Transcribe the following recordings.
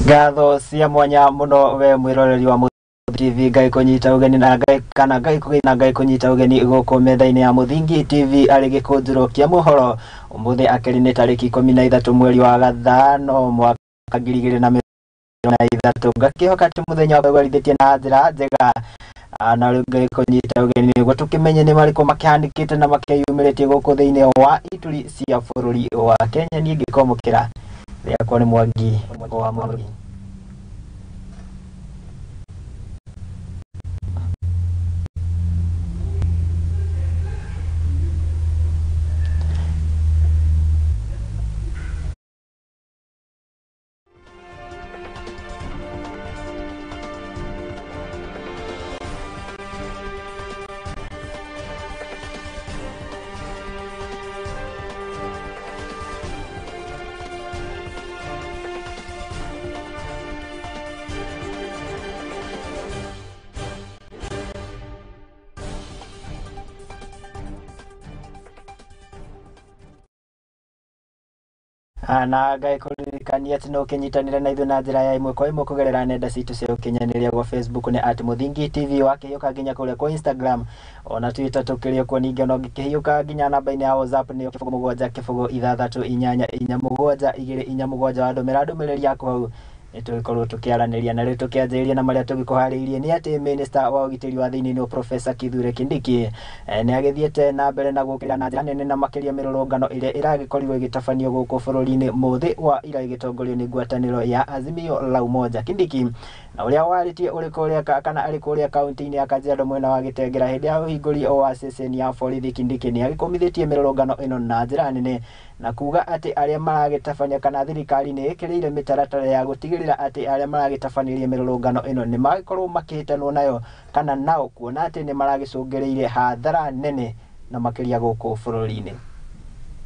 Ngatho cia mwanya muno we mwiroreri wa TV ngai kunyita ugeni na ngai kana ngai na ngai kunyita ugeni guku metha-ini ya Muthingi TV ari gikunjuro kia muhoro umuthi akiri ni tariki 13 mweri wa gathano mwaka 2023 ngakihoka ati muthenya wagwarithitie na njira njega na riu ngai kunyita ugeni niguo tukimenye ni mariku makihanikite na makiyumiritie guku thiini wa ituri cia bururi wa Kenya. Nie ngikomukira riakwa ni Mwangi wa Mwangi. Na ngai kũririkania atĩ no ũkĩnyitanĩre na ithuĩ na njĩra ya ĩmwe kwa ĩmwe kũgerera nenda citũ cia ũkinyanĩria gwa Facebook nĩ at Muthingi TV, wakĩhiũka nginya kũrĩa kwa Instagram ona Twitter tũkĩrĩ kuo, ningĩ ona ũngĩkĩhiũka nginya namba-inĩ ya WhatsApp nĩ 07 0 6 8 4 7 2 4 7 wandũmĩra ndũmĩrĩri yaku hau nĩtũgĩkorwo tũkĩaranĩria. Na rĩu tũkĩanjĩrĩria na marĩa tũgĩkũharĩirie nĩ atĩ Minister wa ũgitĩri wa thĩinĩ nĩ Professor Kithure Kindiki nĩ agĩthiĩte na mbere na gũkĩra na njĩra nene na makĩria mĩrũrũngano ĩrĩa ĩragĩkorirwo ĩgĩtabanio gũkũ bũrũri-inĩ mũthĩ wa ira ĩgĩtongorio nĩ ngwatanĩro ya Azimio la Umoja. Kindiki na ũrĩa warĩtie ũrĩ kũrĩa kana arĩ kũrĩa kaunti-inĩ ya Kajiado mwena wa Gĩtengera hĩndĩ ya ũhingũri wa ceceni ya borithi, Kindiki nĩ agĩkũmithĩtie mĩrũrũngano ĩno na njĩra nene na kuga atĩ arĩa maragĩtabania kana thirikari nĩ ĩkĩrĩire mĩtaratara ya gũtigĩrĩra atĩ arĩa maragĩtabanirie mĩrũrũngano ĩno nĩ magĩkorwo makĩhĩtanwo nayo kana nao, kuona atĩ nĩ maragĩcũngĩrĩire hathara nene na makĩria gũkũ bũrũri-inĩ.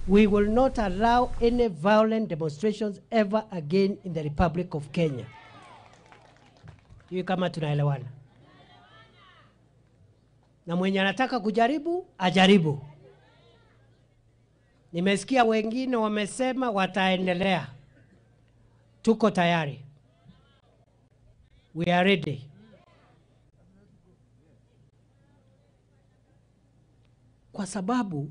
We will not allow any violent demonstrations ever again in the Republic of Kenya. Hiyo kama tunaelewana. Na mwenye anataka kujaribu, ajaribu. Nimesikia wengine wamesema wataendelea. Tuko tayari. We are ready. Kwa sababu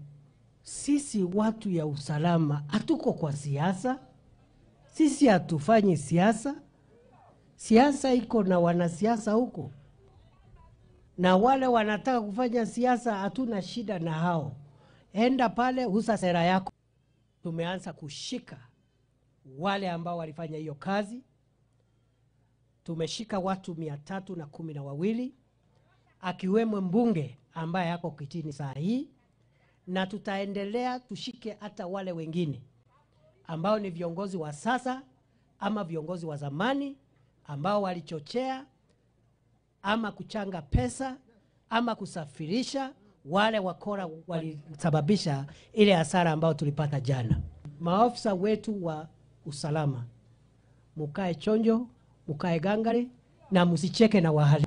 sisi watu ya usalama hatuko kwa siasa. Sisi hatufanyi siasa. Siasa iko na wanasiasa huko. Na wale wanataka kufanya siasa hatuna shida na hao. Enda pale uza sera yako. Tumeanza kushika wale ambao walifanya hiyo kazi. Tumeshika watu 312 akiwemo mbunge ambaye yako kitini saa hii, na tutaendelea tushike hata wale wengine ambao ni viongozi wa sasa ama viongozi wa zamani ambao walichochea ama kuchanga pesa ama kusafirisha wale wakora walisababisha ile hasara ambayo tulipata jana. Maafisa wetu wa usalama, mukae chonjo, mukae gangari na msicheke na wahalifu.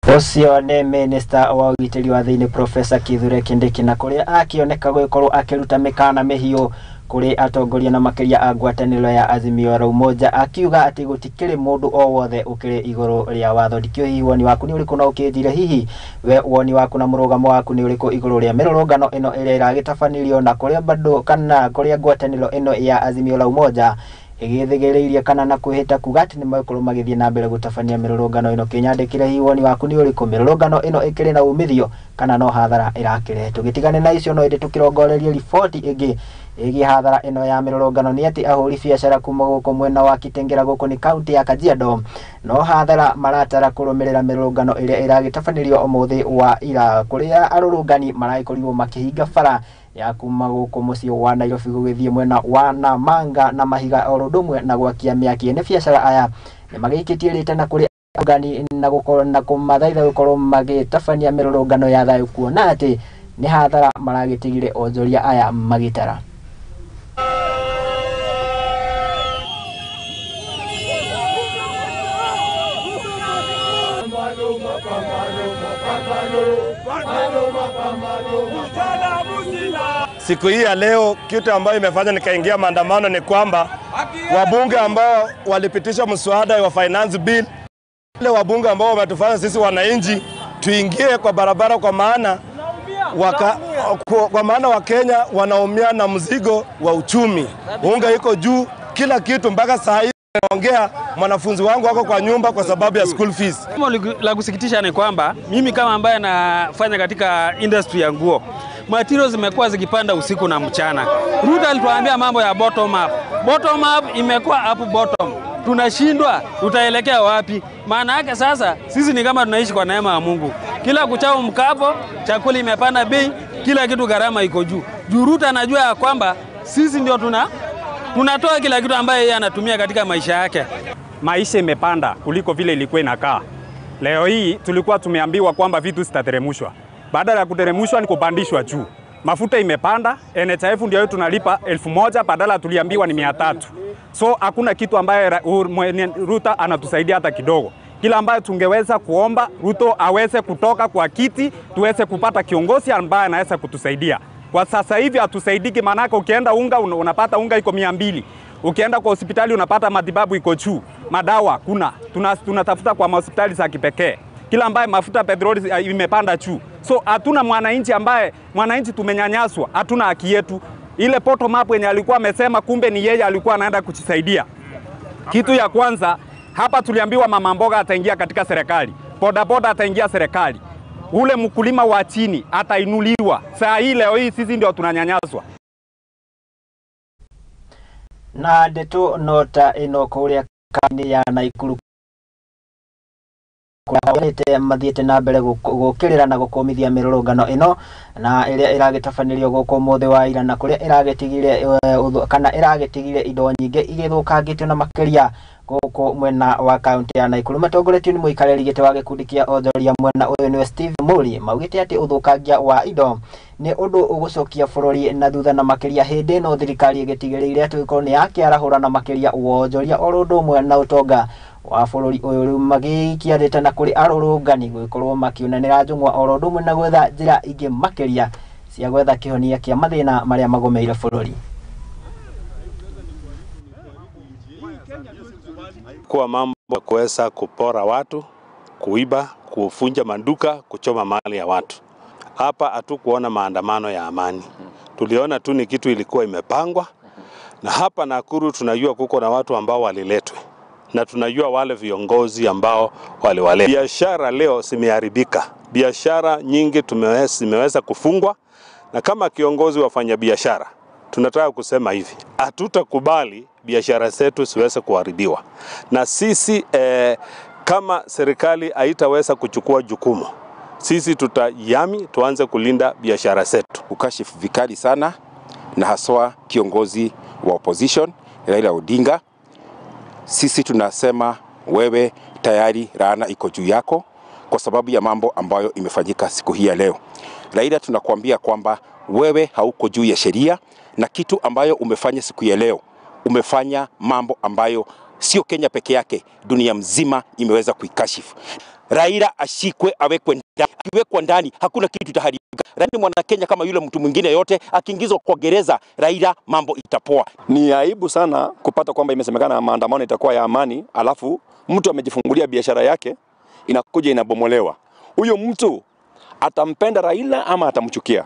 Ũcio nĩ Minister wa ũgitĩri wa thĩinĩ Professor Kithure Kindiki, na kũrĩa akĩoneka gũgĩkorwo akĩruta mĩkana mĩhiũ kũrĩ atongoria na makĩria a ngwatanĩro ya Azimio la Umoja, akiuga atĩ gũtikĩrĩ mũndũ o wothe ũkĩrĩ igũrũ rĩa watho. Ndikĩũĩ hihi woni waku nĩ ũrĩkũ, na ũkĩnjĩre hihi we woni waku na mũrũgamo waku nĩ ũrĩkũ igũrũ rĩa mĩrũrũngano ĩno ĩrĩa ĩragĩtabanirio na kũrĩa bado kana kũrĩa ngwatanĩro ĩno ya Azimio la Umoja ĩgĩthĩgĩrĩirie kana na kwĩhĩta kuga atĩ nĩ megũkorwo magĩthiĩ na mbere gũtabania mĩrũrũngano ĩno. Kĩnyandĩkĩre hihi woni waku nĩ ũrĩkũ, mĩrũrũngano ĩno ĩkĩrĩ na umithio kana no hathara ĩrakĩrehe? Tũgĩtigane na icio, no ĩndĩ tũkĩrongorerie riboti ĩngĩ ĩgiĩ hathara ĩno ya mĩrũrũngano nĩ atĩ ahũri biacara kuma gũkũ mwena wa Kitengela gũkũ nĩ kaunti ya Kajiado no hathara maratara kũrũmĩrĩra mĩrũrũngano ĩrĩa ĩragĩtabanirio ũmũthĩ wa ira, kũrĩa arũrũngani maragĩkorirwo makĩhinga bara ya kuma gũkũ mũciĩ wa Nairobi gũgĩthiĩ mwena wa Namanga na Mahiga oro ũndũ ũmwe na gwakia mĩaki. Ene biacara aya nĩ magĩikĩtie rĩtana kũrĩ arũrũngani na gũkorwo na kũmathaitha gũkorwo magĩtabania mĩrũrũngano ya thayũ, kuona atĩ nĩ hathara maragĩtigire onjoria aya magĩtara. Siku hii ya leo, kitu ambayo imefanya nikaingia maandamano ni kwamba wabunge ambao walipitisha mswada wa finance bill, wale wabunge ambao wametufanya sisi wananchi tuingie kwa barabara, kwa maana Wakenya wanaumia na mzigo wa uchumi. Unga iko juu, kila kitu. Mpaka saa hii naongea, mwanafunzi wangu wako kwa nyumba kwa sababu ya school fees. La kusikitisha ni kwamba mimi kama ambaye nafanya katika industry ya nguo, materials zimekuwa zikipanda usiku na mchana. Ruto alituambia mambo ya bottom up. Bottom up imekuwa up bottom. Tunashindwa, tutaelekea wapi? Maana yake sasa sisi ni kama tunaishi kwa neema ya Mungu. Kila kuchao mkapo, chakula imepanda bei, kila kitu gharama iko juu. Juu Ruto anajua ya kwamba sisi ndio tunatoa kila kitu ambaye yeye anatumia katika maisha yake. Maisha imepanda kuliko vile ilikuwa inakaa. Leo hii tulikuwa tumeambiwa kwamba vitu zitateremshwa. Badala ya kuteremshwa ni kupandishwa juu. Mafuta imepanda, NHIF ndio tunalipa 1000 badala tuliambiwa ni 300. So hakuna kitu ambaye Ruto anatusaidia hata kidogo. Kila ambaye tungeweza kuomba Ruto aweze kutoka kwa kiti, tuweze kupata kiongozi ambaye anaweza kutusaidia. Kwa sasa hivi hatusaidiki, manake ukienda unga unapata unga iko 200. Ukienda kwa hospitali unapata matibabu iko juu. Madawa kuna tunatafuta kwa hospitali za kipekee. Kila ambaye mafuta petroli imepanda juu. So hatuna mwananchi ambaye, mwananchi tumenyanyaswa, hatuna haki yetu. Ile bottom up yenye alikuwa amesema, kumbe ni yeye alikuwa anaenda kujisaidia. Kitu ya kwanza hapa tuliambiwa mama mboga ataingia katika serikali, bodaboda ataingia serikali, ule mkulima wa chini atainuliwa. Saa hii leo hii sisi ndio tunanyanyaswa. Na ndeto nota ino kuria kaunti ya Nakuru mathiĩte na mbere gũkĩrĩra na gũkũmithia mĩrũrũngano ĩno na ĩrĩa ĩragĩtabanĩrio gũkũ ũmũthĩ wa ira, na kũrĩa ĩragĩtigire kana ĩragĩtigire indo nyingĩ igĩthũkangĩtio na makĩria gũkũ mwena wa kaunti ya Nakuru. Matongoretio nĩ mũikarĩri gĩtĩ wa gĩkundi kĩa onjoria mwena ũyũ nĩwe Steve Mori, maugĩte atĩ ũthũkangia wa indo nĩ ũndũ ũgũcokia bũrũri na thutha, na makĩria hĩndĩ ĩno thirikari ĩgĩtigĩrĩire atĩ gũkorwo nĩ yakĩarahũra na makĩria wonjoria oro ũndũ ũmwe na ũtonga wa bũrũri ũyũ. Rĩu magĩikia rĩtana kũrĩ arũrũngani gũgĩkorwo makĩonanĩra njũng'wa oro ũndũ ũmwe na gwetha njĩra ingĩ makĩria cia gwetha kĩhonia kĩa mathĩna marĩa magomeire bũrũri. Kwa mambo ya kuweza kupora watu, kuiba, kufunja maduka, kuchoma mali ya watu. Hapa hatukuona maandamano ya amani. Tuliona tu ni kitu ilikuwa imepangwa. Na hapa Nakuru tunajua kuko na watu ambao waliletwe, na tunajua wale viongozi ambao waliwaleta. Biashara leo zimeharibika. Biashara nyingi zimeweza kufungwa, na kama kiongozi wafanya biashara tunataka kusema hivi, hatutakubali biashara zetu siweze kuharibiwa. Na sisi kama serikali haitaweza kuchukua jukumu, sisi tutayami tuanze kulinda biashara zetu. Ukashifu vikali sana na haswa kiongozi wa opposition Raila Odinga. Sisi tunasema wewe tayari laana iko juu yako kwa sababu ya mambo ambayo imefanyika siku hii ya leo. Raila, tunakuambia kwamba wewe hauko juu ya sheria, na kitu ambayo umefanya siku ya leo, umefanya mambo ambayo sio Kenya peke yake, dunia mzima imeweza kuikashifu. Raila ashikwe, awekwe ndani. Akiwekwa ndani hakuna kitu itaharibika. Raila ni mwana Kenya kama yule mtu mwingine yote, akiingizwa kwa gereza Raila mambo itapoa. Ni aibu sana kupata kwamba imesemekana maandamano itakuwa ya amani, alafu mtu amejifungulia biashara yake inakuja inabomolewa. Huyo mtu atampenda Raila ama atamchukia?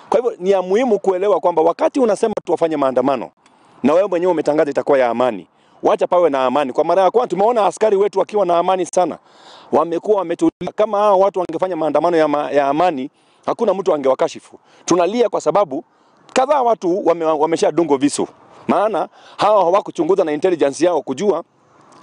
Kwa hivyo ni ya muhimu kuelewa kwamba wakati unasema tuwafanye maandamano na wewe mwenyewe umetangaza itakuwa ya amani, wacha pawe na amani. Kwa mara ya kwanza tumeona askari wetu wakiwa na amani sana, wamekuwa wametulia. Kama hao watu wangefanya maandamano ya amani, hakuna mtu angewakashifu. Tunalia kwa sababu kadhaa watu wameshadungwa visu, maana hao hawakuchunguza na intelligence yao kujua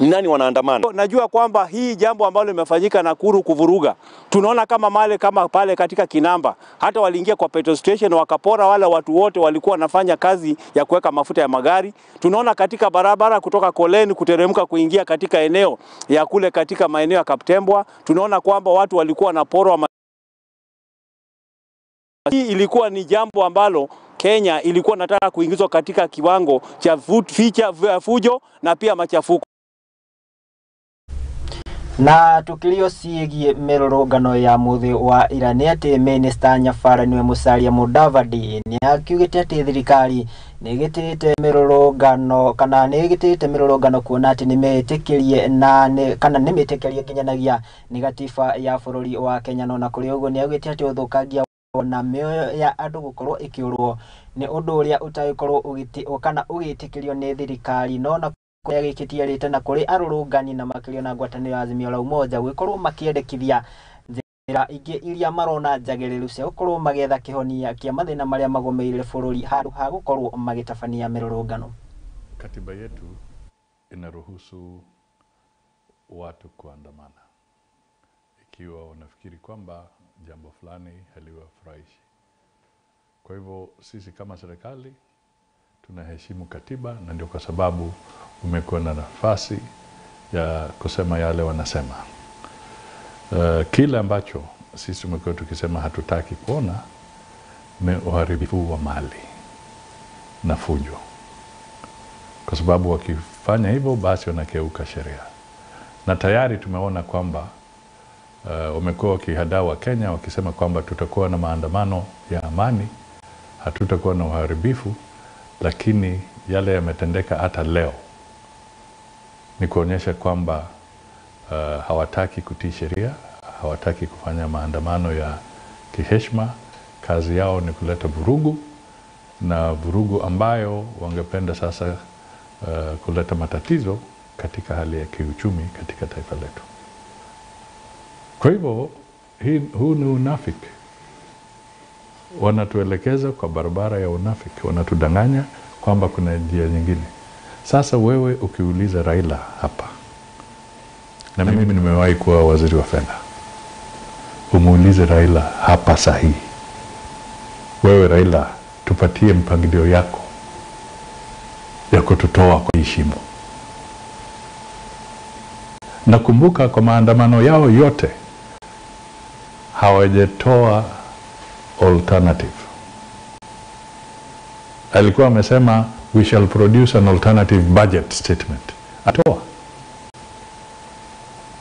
nani wanaandamana. Najua kwamba hii jambo ambalo limefanyika Nakuru kuvuruga, tunaona kama male kama pale katika Kinamba, hata waliingia kwa petrol station wakapora wale watu wote walikuwa wanafanya kazi ya kuweka mafuta ya magari. Tunaona katika barabara kutoka Koleni kuteremka kuingia katika eneo ya kule katika maeneo ya Kaptembwa, tunaona kwamba watu walikuwa wanaporwa. Hii ilikuwa ni jambo ambalo Kenya ilikuwa nataka kuingizwa katika kiwango cha fujo na pia machafuko. Na tukirio ciĩgiĩ mĩrũrũngano ya mũthĩ wa ira nĩ atĩ Minister Nyabara nĩwe Musalia Mudavadi nĩ akiugĩte atĩ thirikari nĩ ĩgĩtĩte mĩrũrũngano kana nĩ ĩgĩtĩte mĩrũrũngano kuona atĩ nĩ mĩtĩkĩrie na nĩ, kana nĩ mĩtĩkĩrie nginyanagia nĩ gatiba ya bũrũri wa Kenya. No na kũrĩ ũguo nĩ augĩte atĩ ũthũkangia na mĩoyo ya andũ gũkorwo ĩkĩũrwo nĩ ũndũ ũrĩa ũtagĩkorwo kana ũgĩtĩkĩrio nĩ thirikari. No na gĩkĩtie rĩtana kũrĩ arũrũngani na makĩria na ngwatanĩro ya Azimio la Umoja gũgĩkorwo makĩendekithia njĩra ingĩ iria marona njagĩrĩru cia gũkorwo magĩetha kĩhonia kĩa mathĩna marĩa magũmĩire bũrũri handũ ha gũkorwo magĩtabania mĩrũrũngano. Katiba yetu inaruhusu watu kuandamana ikiwa wanafikiri kwamba jambo fulani haliwafurahishi. Kwa hivyo sisi kama serikali tunaheshimu katiba, na ndio kwa sababu umekuwa na nafasi ya kusema yale wanasema. Kile ambacho sisi tumekuwa tukisema hatutaki kuona ni uharibifu wa mali na fujo, kwa sababu wakifanya hivyo basi wanakeuka sheria. Na tayari tumeona kwamba wamekuwa wakihadaa wa Kenya wakisema kwamba tutakuwa na maandamano ya amani, hatutakuwa na uharibifu, lakini yale yametendeka hata leo ni kuonyesha kwamba hawataki kutii sheria, hawataki kufanya maandamano ya kiheshima. Kazi yao ni kuleta vurugu, na vurugu ambayo wangependa sasa kuleta matatizo katika hali ya kiuchumi katika taifa letu. Kwa hivyo huu ni unafiki. Wanatuelekeza kwa barabara ya unafiki, wanatudanganya kwamba kuna njia nyingine. Sasa wewe ukiuliza Raila hapa, na mimi nimewahi kuwa waziri wa fedha, umuulize Raila hapa sahihi, wewe Raila, tupatie mpangilio yako ya kututoa kwa heshima. Nakumbuka kwa maandamano yao yote hawajatoa alternative. Alikuwa amesema we shall produce an alternative budget statement. Atoa.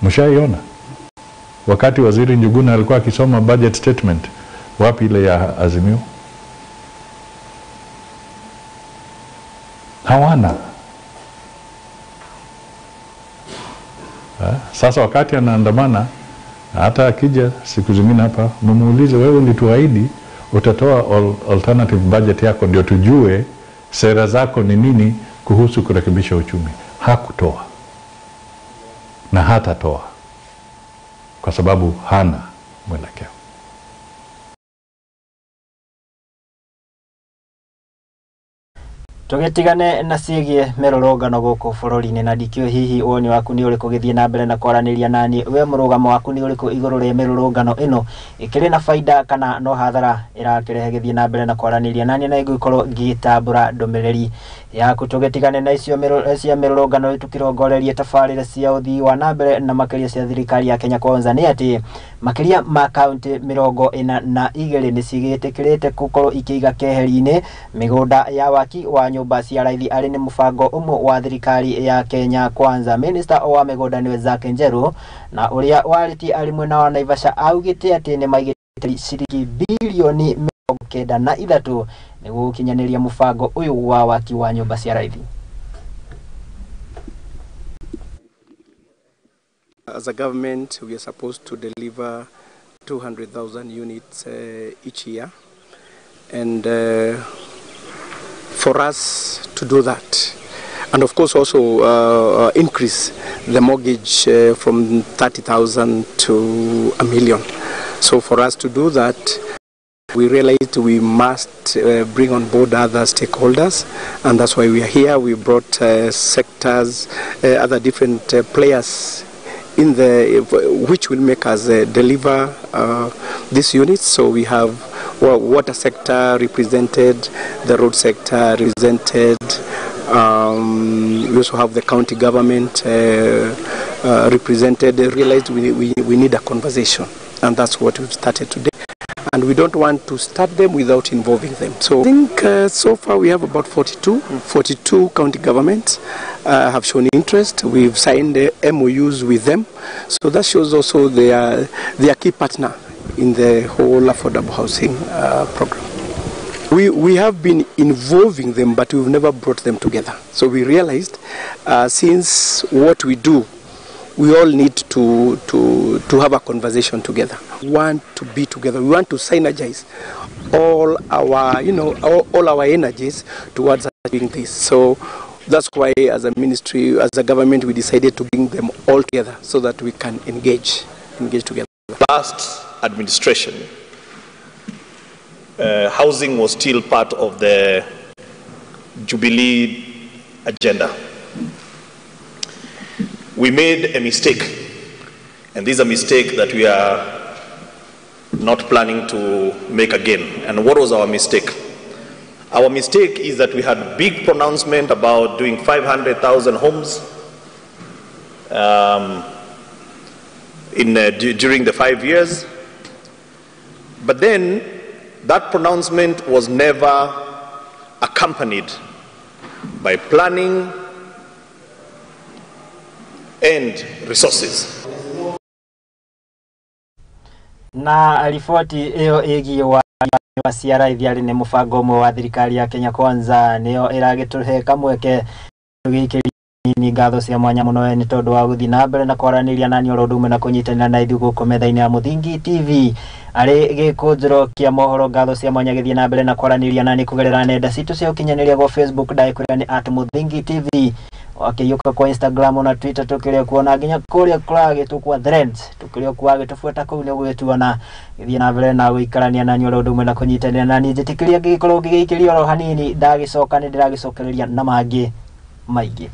Mshaiona wakati waziri Njuguna alikuwa akisoma budget statement, wapi ile ya Azimio? Hawana. Sasa wakati anaandamana, hata akija siku zingine hapa, mumuulize wewe ulituahidi utatoa alternative budget yako ndio tujue sera zako ni nini kuhusu kurekebisha uchumi. Hakutoa na hatatoa kwa sababu hana mwelekeo. Tũgĩtigane na ciĩgiĩ mĩrũrũngano gũkũ bũrũri-inĩ na ndikĩũĩ hihi woni waku nĩ ũrĩkũ gĩthiĩ na mbere na kwaranĩria nani we mũrũgamo waku nĩ ũrĩkũ igũrũ rĩa mĩrũrũngano ĩno ĩkĩrĩ na baida kana no hathara ĩrakĩrehe gĩthiĩ na mbere na kwaranĩria nani na ĩgũkorwo ngĩtambũra ndũmĩrĩri yaku. Tũgĩtigane na icio cia mĩrũrũngano tũkĩrongorerie tabarĩra cia ũthii wa na mbere na makĩria cia thirikari ya Kenya Kwanza nĩ atĩ makĩria ma kaunti 42 nĩ cigĩtĩkĩrĩte gũkorwo ikĩiga keheri-inĩ mĩgũnda ya waki wa nyũmba cia raithi arĩ nĩ mũbango ũmwe wa thirikari ya Kenya Kwanza. Minister wa mĩgũnda nĩwe Zack Njeru na ũrĩa warĩtie arĩ mwena wa Naivasha augĩte atĩ nĩ maigĩte ciringi bilioni 93 nĩguo gũkinyanĩria mũbango ũyũ wa waki wa nyũmba cia raithi. As a government, we are supposed to deliver 200,000 units each year, and for us to do that, and of course also increase the mortgage from 30,000 to 1 million. So for us to do that, we realized we must bring on board other stakeholders, and that's why we are here. We brought sectors, other different players in the which will make us deliver these units. So we have water sector represented, the road sector represented. We also have the county government represented. They realized we need a conversation, and that's what we've started today. And And we don't want to start them without involving them. So I think so far we have about 42 county governments have shown interest. We've signed MOUs with them. So that shows also they are key partner in the whole affordable housing program. We have been involving them, but we've never brought them together. So we realized since what we do, we all need to have a conversation together. We want to be together. We want to synergize all our, you know, all our energies towards doing this. So that's why, as a ministry, as a government, we decided to bring them all together so that we can engage together. Last administration, housing was still part of the Jubilee agenda. We made a mistake, and this is a mistake that we are not planning to make again. And what was our mistake? Our mistake is that we had big pronouncement about doing 500,000 homes during the 5 years, but then that pronouncement was never accompanied by planning and resources. Na riboti iyo ĩgiĩ wa ciara ithiarĩ nĩ mũbango ũmwe wa thirikari ya Kenya Kwanza nĩyo ĩragĩtũhe kamweke tũgĩikĩria nini ngatho cia mwanya mũno nĩ tondũ wa gũthiĩ na mbere na kwaranĩria nani oro ũndũ ũmwe na kũnyitanĩra na ithuĩ gũkũ metha-inĩ ya Mũthingi TV arĩ gĩkũnjĩro kĩa mohoro. Ngatho cia mwanya gĩthiĩ na mbere na kwaranĩria nani kũgerera nenda citũ cia ũkinyanĩria gwa Facebook ndagĩkwĩra nĩ @Mũthingi TV, wakĩiyũka kwa Instagram na Twitter tukĩrĩa kuona nginya kũrĩa kũragĩtwo kwa Threads tukĩrĩa kwa gĩtũbuata kũu nĩ ũgũgĩtuona. Gĩthiĩ na mbere na gũikarania na oro ũndũ ũmwe na kũnyitanĩra nani njĩtĩkĩria ngĩgĩkorwo ngĩgĩikĩria oro hanini ndagĩcoka nĩ ndĩragĩcokereria na mangĩ maingĩ.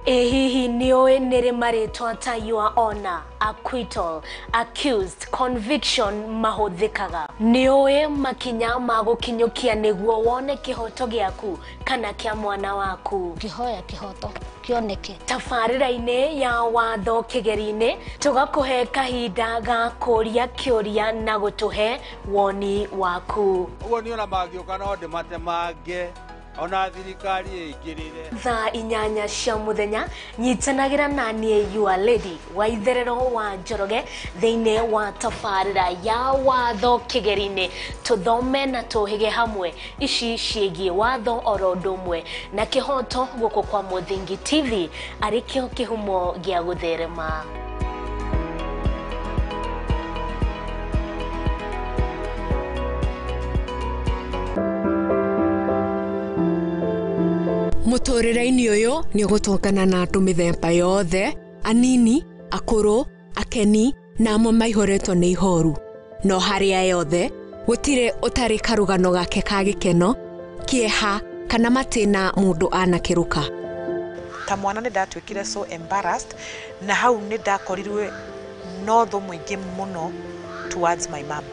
Hihi nĩũĩ nĩrĩ marĩtwa ta your honor, acquittal, accused, conviction mahũthĩkaga? Nĩũĩ makinya ma gũkinyũkia nĩguo wone kĩhoto gĩaku kana kĩa mwana waku? Kĩhoya kĩhoto kĩoneke. Tabarĩra-inĩ ya watho kĩgeri-inĩ tũgakũhe kahinda ga kũria kĩũria na gũtũhe woni waku. Ũguo niĩ ona mangĩũka no ndĩmatemange ona thirikari ĩingĩrĩre. Thaa 8 cia mũthenya nyitanagĩra na niĩ your lady wa itherero wa Njoroge thĩinĩ wa tabarĩra ya watho kĩgeri-inĩ tũthome na tũhĩge hamwe ici ciĩgiĩ watho oro ũndũ ũmwe na kĩhoto gũkũ kwa Mũthingi TV arĩ kĩo kĩhumo gĩa gũtherema. Mũtũrĩre-inĩ ũyũ nĩ ũgũtũngana na andũ mĩthemba yothe, anini, akũrũ, akeni na amwe maihũrĩtwo nĩ ihoru. No harĩa yothe gũtirĩ ũtarĩ karũgano gake ka gĩkeno, kĩeha kana matĩna mũndũ anakĩrũka. Ta mwana nĩ ndatuĩkire so embarrassed na hau nĩ ndakorirwe no thũ mũingĩ mũno towards my mom.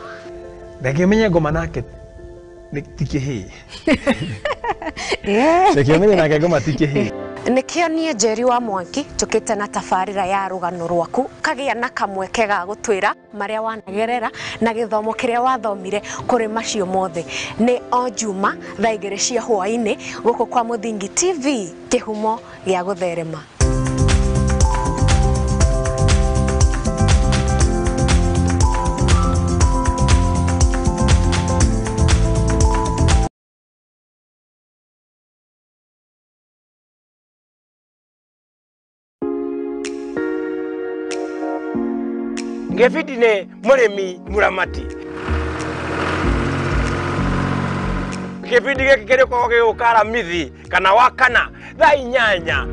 Ndangĩmenya ngoma nake ti kĩhĩĩ. Ndangĩmenya nake ngoma ti kĩhĩĩ. Nĩkĩo niĩ Njeri wa Mwangi tũkĩte na tabarĩra ya rũgano rwaku kagĩa na kamweke ga gũtwĩra marĩa wanagerera na gĩthomo kĩrĩa wathomire kũrĩ macio mothe. Nĩ o Juma thaa 2 cia hwaĩ-inĩ gũkũ kwa Mũthingi TV kĩhumo gĩa gũtherema. Ngĩbindi nĩ mũrĩmi mũramati. Kĩbindi gĩkĩ kĩrĩkoragwo gĩgũka Aramithi kana Wakana thaa 8.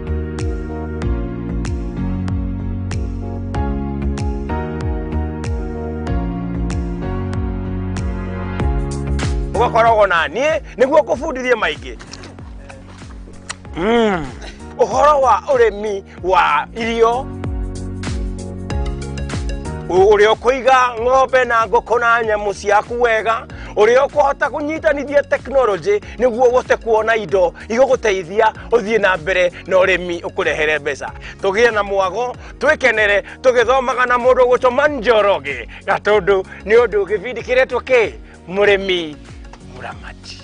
Ũgakoragwo na niĩ nĩguo ngũbundithie maingĩ. Ũhoro wa ũrĩmi wa irio, ũrĩa ũkũiga ng'ombe na ngũkũ na nyamũ ciaku wega, ũrĩa ũkũhota kũnyitanithia technology nĩguo ũhote kuona indo igũgũteithia ũthiĩ na mbere na ũrĩmi ũkũrehere mbeca. Tũgĩe na mwago, twĩkenere tũgĩthomaga na mũndũ ũgũtũma Njoroge Gatũndũ, nĩ ũndũ gĩbindi kĩretwo kĩ Mũrĩmi Mũramati.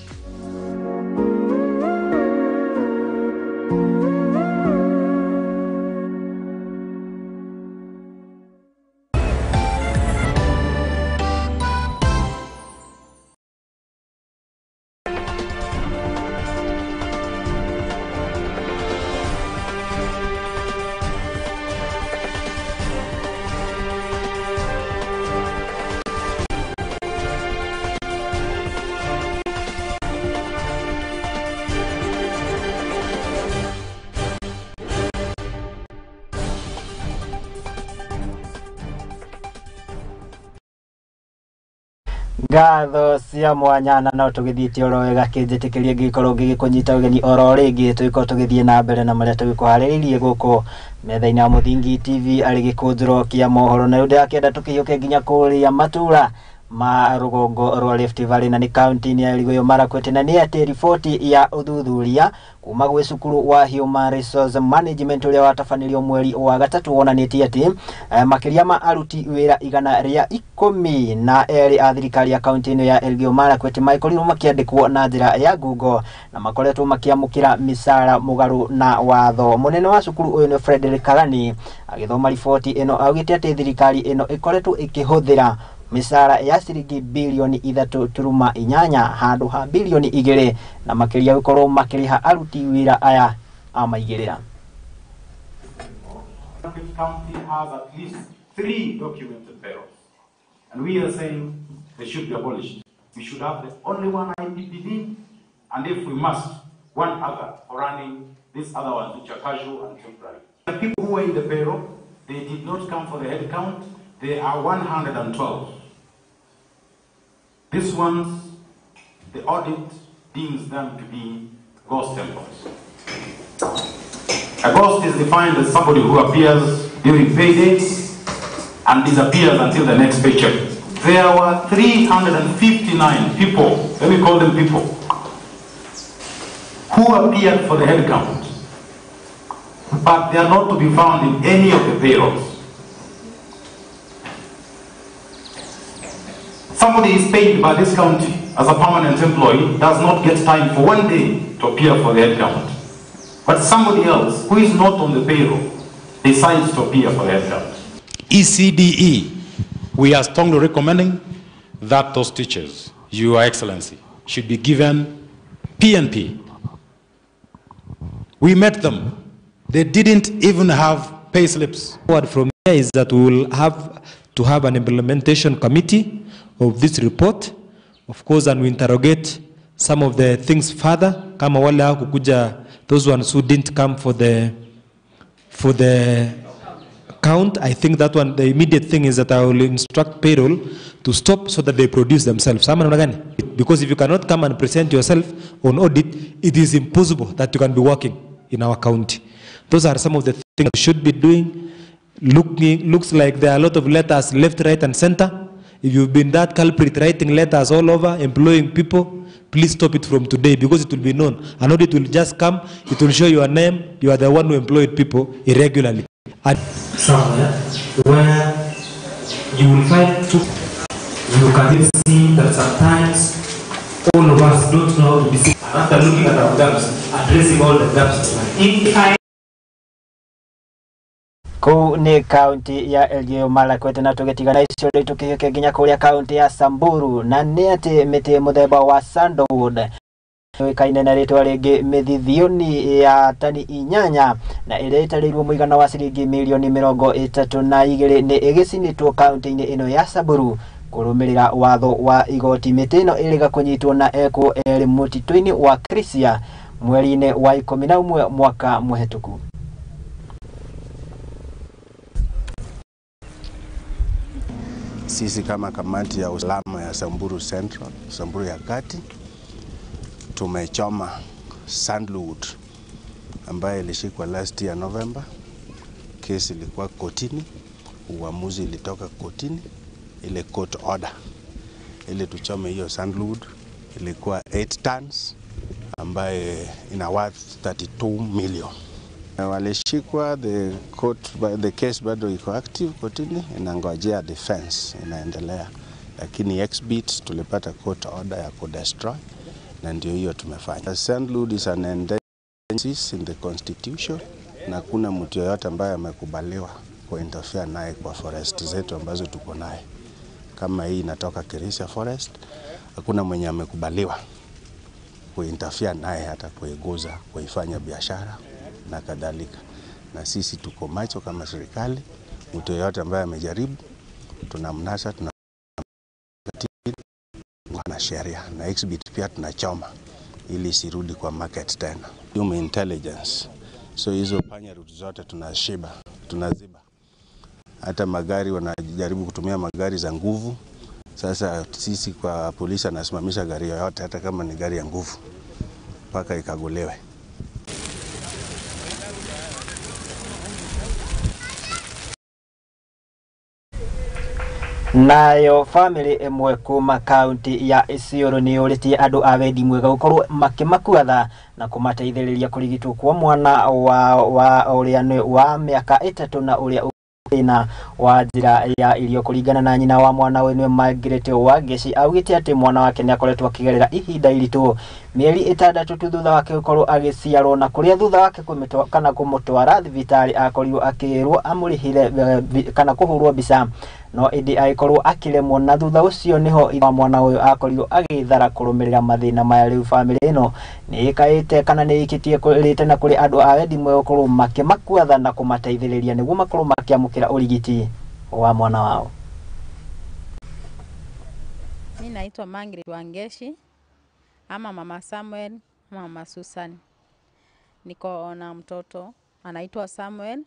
Ngatho cia mwanya na no tũgĩthiĩte oro wega kĩnjĩtĩkĩrie ngĩkorwo ngĩgĩkũnyita ũgeni oro rĩngĩ tũgĩkorwo tũgĩthiĩ na mbere na marĩa tũgĩkũharĩrĩirie gũkũ metha-inĩ ya Mũthingi TV arĩ gĩkũnjũro kĩa mohoro. Na rĩu ndĩrakĩenda tũkĩhiũke nginya kũrĩa matũra ma rũgongo rwa Rift Valley na nĩ kaunti-inĩ ya Elgeyo Marakwet, na nĩ atĩ riboti ya ũthuthuria kuma gwĩ cukuru wa Human Resource Management ũrĩa watabanĩrio mweri wa gatatũ wonanĩtie atĩ makĩria ma aruti wĩra 112 a thirikari ya kaunti ĩno ya Elgeyo Marakwet makorirwo makĩandĩkwo na njĩra ya ngungo na makoretwo makĩamũkĩra mĩcara mũgarũ na watho. Mũnene wa cukuru ũyũ nĩ Frederick Karani agĩthoma riboti ĩno augĩte atĩ thirikari ĩno ĩkoretwo ĩkĩhũthĩra mĩcara ya ciringi bilioni 3.8 handũ ha bilioni 2 na makĩria gũkorwo makĩrĩha aruti wĩra aya a maigĩrĩra. County has at least 3 documented payrolls, and we are saying they should be abolished. We should have the only one IPPD, and if we must, one other for running these other ones which are casual and temporary. The people who were in the payroll, they did not come for the head count. They are 112. These ones, the audit deems them to be ghost employees. A ghost is defined as somebody who appears during paydays and disappears until the next paycheck. There were 359 people, let me call them people, who appeared for the head count, but they are not to be found in any of the payrolls. Somebody is paid by this county as a permanent employee, does not get time for one day to appear for the head count. But somebody else who is not on the payroll decides to appear for the head count. ECDE, we are strongly recommending that those teachers, Your Excellency, should be given PNP. We met them. They didn't even have pay slips. What from here is that we will have to have an implementation committee of this report, of course, and we interrogate some of the things further. Kama wale hawakukuja, those ones who didn't come for the count, I think that one, the immediate thing is that I will instruct payroll to stop so that they produce themselves. Because if you cannot come and present yourself on audit, it is impossible that you can be working in our county. Those are some of the things we should be doing. Looks like there are a lot of letters left, right, and center. If you've been that culprit writing letters all over, employing people, please stop it from today, because it will be known. An audit will just come, it will show your name, you are the one who employed people irregularly. And somewhere where you will find two, you can see that sometimes all of us don't know how to be seen. After looking at our gaps, addressing all the gaps in time. Kuu ni kaunti ya Elgeyo Marakwet na tũgĩtigana icio rĩu tũkĩhĩke nginya kũrĩa kaunti ya Samburu, na nĩ atĩ mĩtĩ mũthemba wa sandalwood yũĩkaine na rĩtwa rĩngĩ mĩthithioni ya tani 8 na ĩrĩa ĩtarĩirwo mũigana wa ciringi mirioni 32 nĩ ĩgĩcinĩtwo kaunti-inĩ ĩno ya Samburu kũrũmĩrĩra watho wa igoti. Mĩtĩ ĩno ĩrĩga kũnyitwo na ekwo erĩ mũtitũ-inĩ wa Krisia mweri-inĩ wa 11 mwaka mũhetũku. Sisi kama kamati ya usalama ya Samburu Central, Samburu ya Kati, tumechoma sandalwood ambayo ilishikwa last year November. Kesi ilikuwa kotini, uamuzi ilitoka kotini, ile court order ili tuchome hiyo sandalwood ilikuwa 8 tons ambaye ina worth 32 million. Walishikwa, the court, the case bado iko active kotini, inangojea defense inaendelea, lakini exhibit tulipata court order ya kudestroy na ndio hiyo tumefanya. Sandalwood is an endangered species in the constitution na kuna mtu yoyote ambaye amekubaliwa kuinterfere naye kwa forest zetu ambazo tuko naye. Kama hii inatoka Kirisia Forest, hakuna mwenye amekubaliwa kuinterfere naye, hata kuiguza, kuifanya biashara na kadhalika. Na sisi tuko macho kama serikali, mtu yoyote ambaye amejaribu tunamnasa, tuna na sheria na exhibit pia tunachoma ili isirudi kwa market tena. Human intelligence, so hizo panya route zote tunashiba, tunaziba. Hata magari wanajaribu kutumia magari za nguvu. Sasa sisi kwa polisi anasimamisha gari yoyote hata kama ni gari ya nguvu mpaka ikaguliwe. Nayo family ĩmwe kuma kaunti ya Isiolo nĩ yũrĩtie andũ a wendi mwega gũkorwo makĩmakua na kũmateithĩrĩria kũrigitwo kwa mwana wa ũrĩa nĩ wa mĩaka 3 na ũrĩa thĩna wa njĩra ya irio. Kũringana na nyina wa mwana ũyũ nĩ Margaret Wangeci, augĩte atĩ mwana wake nĩ akoretwo akĩgerera ihinda iritũ mĩeri 6 tu thutha wake gũkorwo agĩciarwo, na kũrĩa thutha wake kana kũmũtwara thibitarĩ akorirwo akĩrwo amũrĩhĩre kana kũhũrwo mbica, no ĩndĩ agĩkorwo akĩremwo, na thutha ũcio nĩho wa mwana ũyũ akorirwo agĩthara kũrũmĩrĩra mathĩna maya. Rĩu bamĩrĩ ĩno nĩ ĩkaĩte kana nĩ ĩkĩtie kũrĩte na kũrĩ andũ a wendi mwega gũkorwo makĩmakua na kũmateithĩrĩria nĩguo makorwo makĩamũkĩra ũrigiti wa mwana wao. Mimi naitwa Margaret Wangeshi ama Mama Samuel, Mama Susan. Niko na mtoto anaitwa Samuel,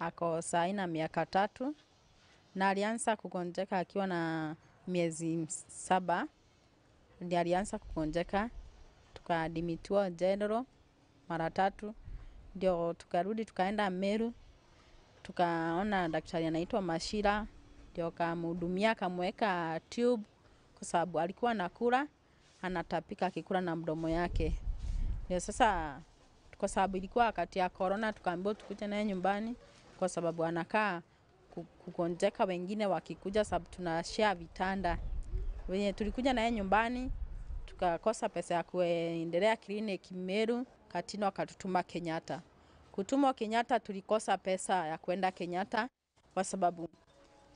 ako saa na miaka 3 na alianza kugonjeka akiwa na miezi 7. Ndiye alianza kugonjeka, tukadimitiwa general mara 3, ndio tukarudi tukaenda Meru, tukaona daktari anaitwa Mashira, ndio kamhudumia akamweka tube kwa sababu alikuwa anakula anatapika akikula na mdomo yake. Ndio sasa kwa sababu ilikuwa wakati ya corona tukaambiwa tukuje naye nyumbani kwa sababu anakaa kugonjeka wengine wakikuja, sababu tunashare vitanda. Wenye tulikuja naye nyumbani tukakosa pesa ya kuendelea kliniki Meru, Katino akatutuma Kenyatta. Kutumwa Kenyatta tulikosa pesa ya kwenda Kenyatta kwa sababu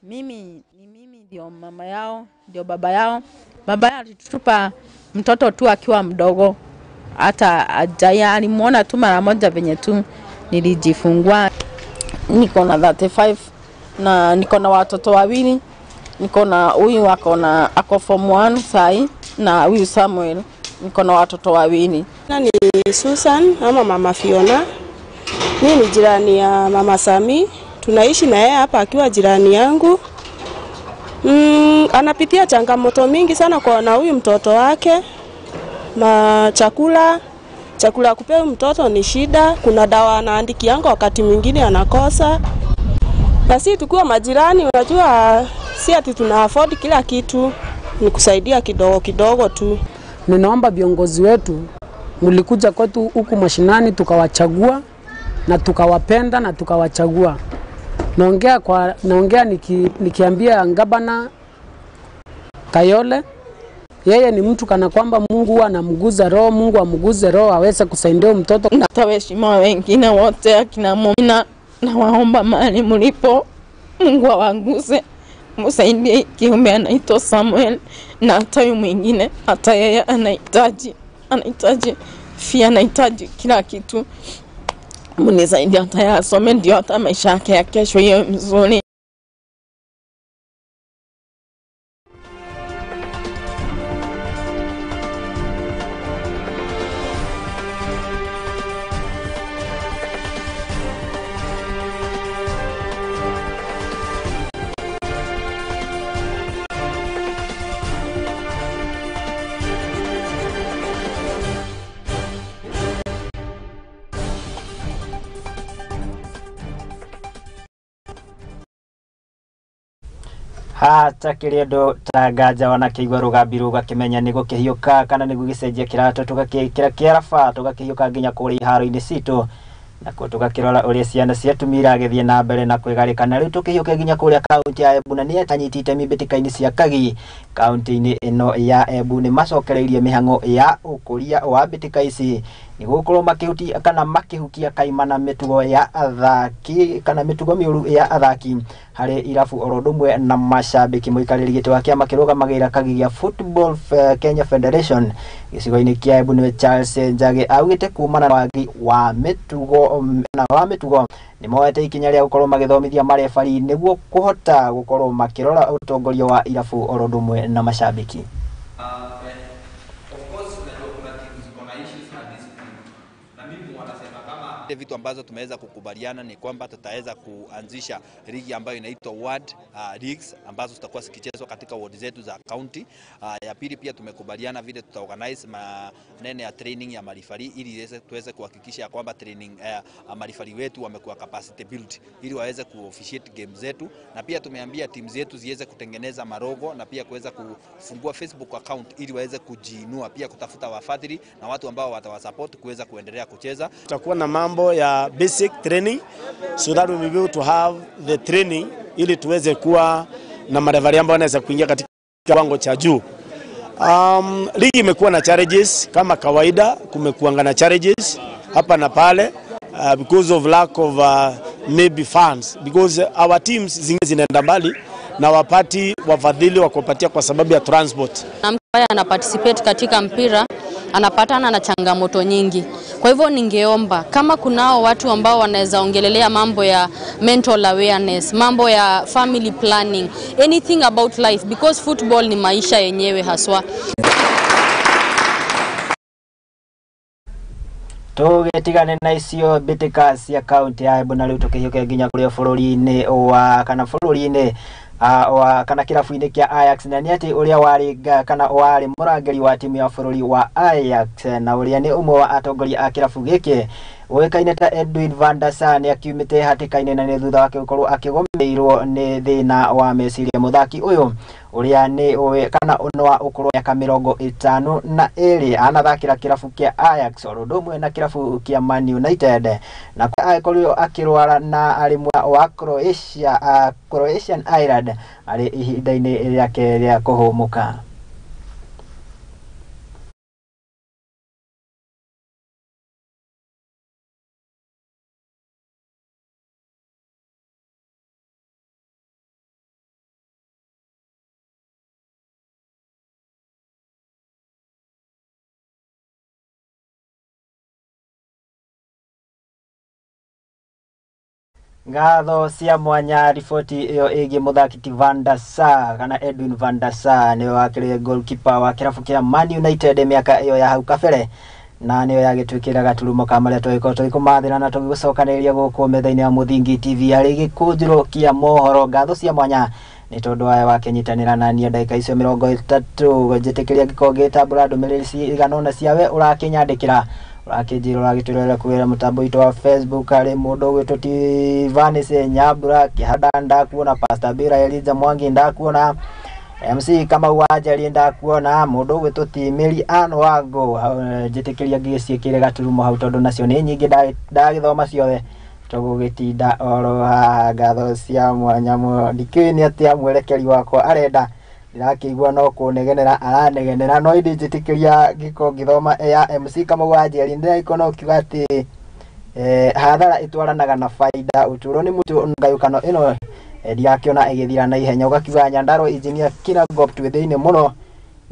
mimi ni mimi ndio mama yao, ndio baba yao. Baba yao alitutupa mtoto tu akiwa mdogo, hata ajaya alimuona tu mara moja venye tu nilijifungua. Niko na 35 na niko na watoto wawili. Niko na huyu ako na ako form 1 sai na huyu Samuel, niko na watoto wawili. Na ni Susan ama Mama Fiona. Mimi ni jirani ya Mama Sami. Tunaishi na yeye hapa akiwa jirani yangu. Anapitia changamoto mingi sana kwa na huyu mtoto wake. Ma chakula kupea mtoto ni shida. Kuna dawa anaandikianga wakati mwingine anakosa. Na sisi tukiwa majirani, unajua si ati tuna afford kila kitu, ni kusaidia kidogo kidogo tu. Ninaomba viongozi wetu, mlikuja kwetu huku mashinani tukawachagua na tukawapenda na tukawachagua. Naongea nikiambia Gavana Kayole, yeye ni mtu kana kwamba Mungu anamguza roho, Mungu amguze roho aweze kusaidia mtoto. Na waheshimiwa wengine wote akina Momina, na waomba mahali mlipo, Mungu awaguze, msaidie kiume anaitwa Samuel na hata huyu mwingine, hata yeye anahitaji fia, anahitaji kila kitu. Mnisaidie hata yeye asome, ndio hata maisha yake ya kesho iwe mzuri. Hatakĩrĩ andũ ta nganja wanakĩigua rũgambi rũgakĩmenya nĩ gũkĩhiũka kana nĩ gũgĩcenjia kĩratũ tũgakĩkĩra kĩaraba tũgakĩhiũka nginya kũrĩa iharo-inĩ citũ nakuo tũgakĩrora ũrĩa ciana cia atumia iragĩthiĩ na mbere na kwĩgarĩka. Na rĩu tũkĩhiũke nginya kũrĩa kaunti ya Embu na nĩ etanyiti itemi mbĩtĩka-inĩ cia Kagi kaunti-inĩ ĩno ya Embu nĩ macokereirie mĩhang'o ya ũkũria wa mbĩtĩka ici nĩ gũkorwo makĩhutia kana makĩhukia kaimana mĩtugo ya athaki kana mĩtugo mĩũru ya athaki harĩ irabu oro ũndũ ũmwe na macambĩki. Mũikarĩri gĩtĩ wa kĩama kĩrũgamagĩrĩra Kagi gĩa Football Kenya Federation gĩcigo-inĩ kĩa Embu nĩwe Charles Njagi augĩte kumana na wagi wa mĩtugo na wa mĩtugo nĩ moete ikinya rĩa gũkorwo magĩthomithia marebari nĩguo kũhota gũkorwo makĩrora ũtongoria wa irabu oro ũndũ ũmwe na macambĩki. Of course najua kuna timu ziko na issues na discipline, na mimi wanasema kama Zile vitu ambazo tumeweza kukubaliana ni kwamba tutaweza kuanzisha ligi ambayo inaitwa ward leagues ambazo zitakuwa zikichezwa katika ward zetu za county. Ya pili pia tumekubaliana vile tutaorganize maneno ya training ya marifari ili tuweze kuhakikisha ya kwamba training marifari wetu wamekuwa capacity built ili waweze kuofficiate game zetu, na pia tumeambia timu zetu ziweze kutengeneza malogo na pia kuweza kufungua Facebook account ili waweze kujiinua, pia kutafuta wafadhili na watu ambao watawasupport kuweza kuendelea kucheza. Tutakuwa na mambo ya basic training so that we will be able to have the training ili tuweze kuwa na marefari ambao wanaweza kuingia katika kiwango cha juu. Ligi imekuwa na challenges kama kawaida, kumekuanga na challenges hapa na pale because of lack of maybe funds, because our teams zingine zinaenda mbali na wapati wafadhili wa kuwapatia kwa sababu ya transport. Na mtu ambaye ana participate katika mpira anapatana na changamoto nyingi. Kwa hivyo ningeomba kama kunao watu ambao wanaweza ongelelea mambo ya mental awareness, mambo ya family planning, anything about life, because football ni maisha yenyewe haswa. Tũgĩtigane na icio mbĩtĩka cia kaunti ya Embu na rĩu tũkĩhiũke nginya kũrĩa bũrũri-inĩ wa kana bũrũri-inĩ wa kana kĩrabu-inĩ kĩa Ajax, na nĩ atĩ ũrĩa warĩ kana warĩ mũrangĩri wa timu ya bũrũri wa Ajax na ũrĩa nĩ ũmwe wa atongoria a kĩrabu gĩkĩ ũĩkaine ta Edwin van der Sar nĩ akiumĩte hatĩka-inĩ na nĩ thutha wake gũkorwo akĩgũmĩirwo nĩ thĩna wa meciria. Mũthaki ũyũ ũrĩa nĩ ũĩ kana ũno wa ũkũrũ wa mĩaka 52 anathakĩra kĩrabu kĩa Ajax oro ũndũ ũmwe na kĩrabu kĩa Man United na akorirwo akĩrwara na arĩ mwena wa Croatia, Croatian Island arĩ ihinda-inĩ rĩake rĩa kũhũmũka. Ngatho cia mwanya riboti ĩyo ĩgiĩ mũthaki ti Van der Sar kana Edwin van der Sar nĩwe wakĩrĩ goalkeeper wa kĩrabu kĩa Man United mĩaka ĩyo ya hau kabere na nĩyo yagĩtuĩkĩra gaturumo ka marĩa tũgĩkorwo tũgĩkũmathĩra na tũgĩgũcokanĩrĩria gũkũ metha-inĩ ya Mũthingi TV harĩ gĩkũnjĩro kĩa mohoro. Ngatho cia mwanya nĩ tondũ wayo wakĩnyitanĩra na niĩ ndagĩka icio 30 njĩtĩkĩria ngĩkorwo ngĩtambũra ndũmĩrĩri cigana ũna ciawe ũrakĩnyandĩkĩra ũrakĩnjĩra ũragĩtwĩrorera kũgerera mũtambo witũ wa Facebook harĩ mũndũ ũgwĩtwo Tivanis Nyambura Kĩhanda ndakuona, Pastor Bira Elijah Mwangi ndakuona, MC Kamau wa Njeri ndakuona, mũndũ ũgwĩtwo Timĩri Ann Wango njĩtĩkĩria ngĩciĩkĩre gaturumo hau tondũ nacio nĩ nyingĩ ndagĩthoma ciothe tũgũgĩtinda oro haha. Ngatho cia mwanya mũno, ndikĩũĩ nĩ atĩa mwerekeri wakwa arenda, ndĩrakĩigua no kũnegenera aranegenera no ĩndĩ njĩtĩkĩria ngĩkorwo ngĩthoma ya MC Kamau wa Njeri ndĩragĩkorwo no kiuga atĩ hathara ĩtwaranaga na faida, ũtũũro nĩ mũtĩ ngayũkano ĩno ndirakĩona ĩgĩthira na ihenya. Ũgakiuga Nyandarua engineer Kinangop twĩ thĩinĩ mũno,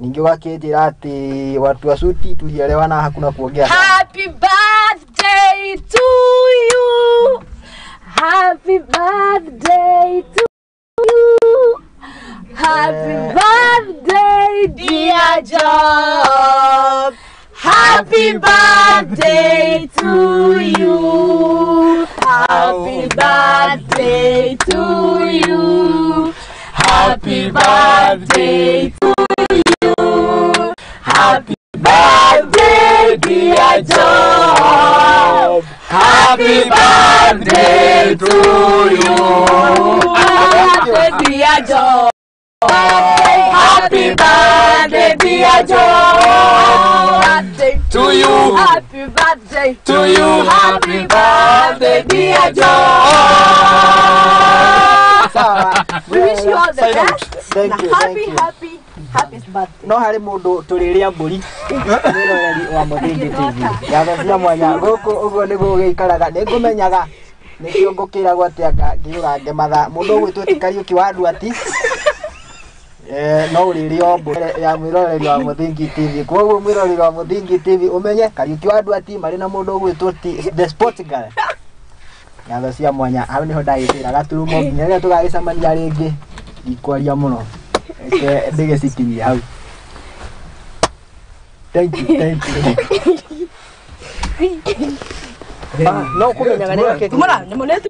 ningĩ ũgakĩnjĩra atĩ watu wa suti tulielewana hakuna kuongea. Happy birthday to you. Happy birthday to you. Happy birthday, dear Job. Happy birthday to you. Happy birthday to you. Happy birthday to you. Happy birthday, dear Job. Happy birthday to you. Happy birthday, dear Job. Happy birthday, dear Joe. Birthday to you. Happy birthday to you. Happy birthday, dear Joe. We wish you all the best. Thank Na you, happy, thank you. happy, happy birthday. No harĩ mũndũ tũrĩrĩa mbũri mwĩroreri wa Mũthingi TV. Ngatho cia mwanya gũkũ ũguo nĩguo gũgĩikaraga. Nĩngũmenyaga nĩkĩo ngũkĩragwo atĩ anga ngĩũra ngematha mũndũ ũgwĩtwo ti Kariũki wa Nduati. No ũrĩrĩo mbũri ya mwĩroreri wa Mũthingi TV. Koguo mwĩroreri wa Mũthingi TV ũmenye Kariũki wa Nduati marĩ na mũndũ ũgwĩtwo ti the sport girl. Ngatho cia mwanya hau niho ndagĩtĩra gaturumo nginya rĩrĩa tũgagĩcemania rĩngĩ ndikwaria mũno. Reke ndĩgĩcikinyie hau. Thank you, thank you. No kũmenyaga nĩ Mura, nĩ mũneti.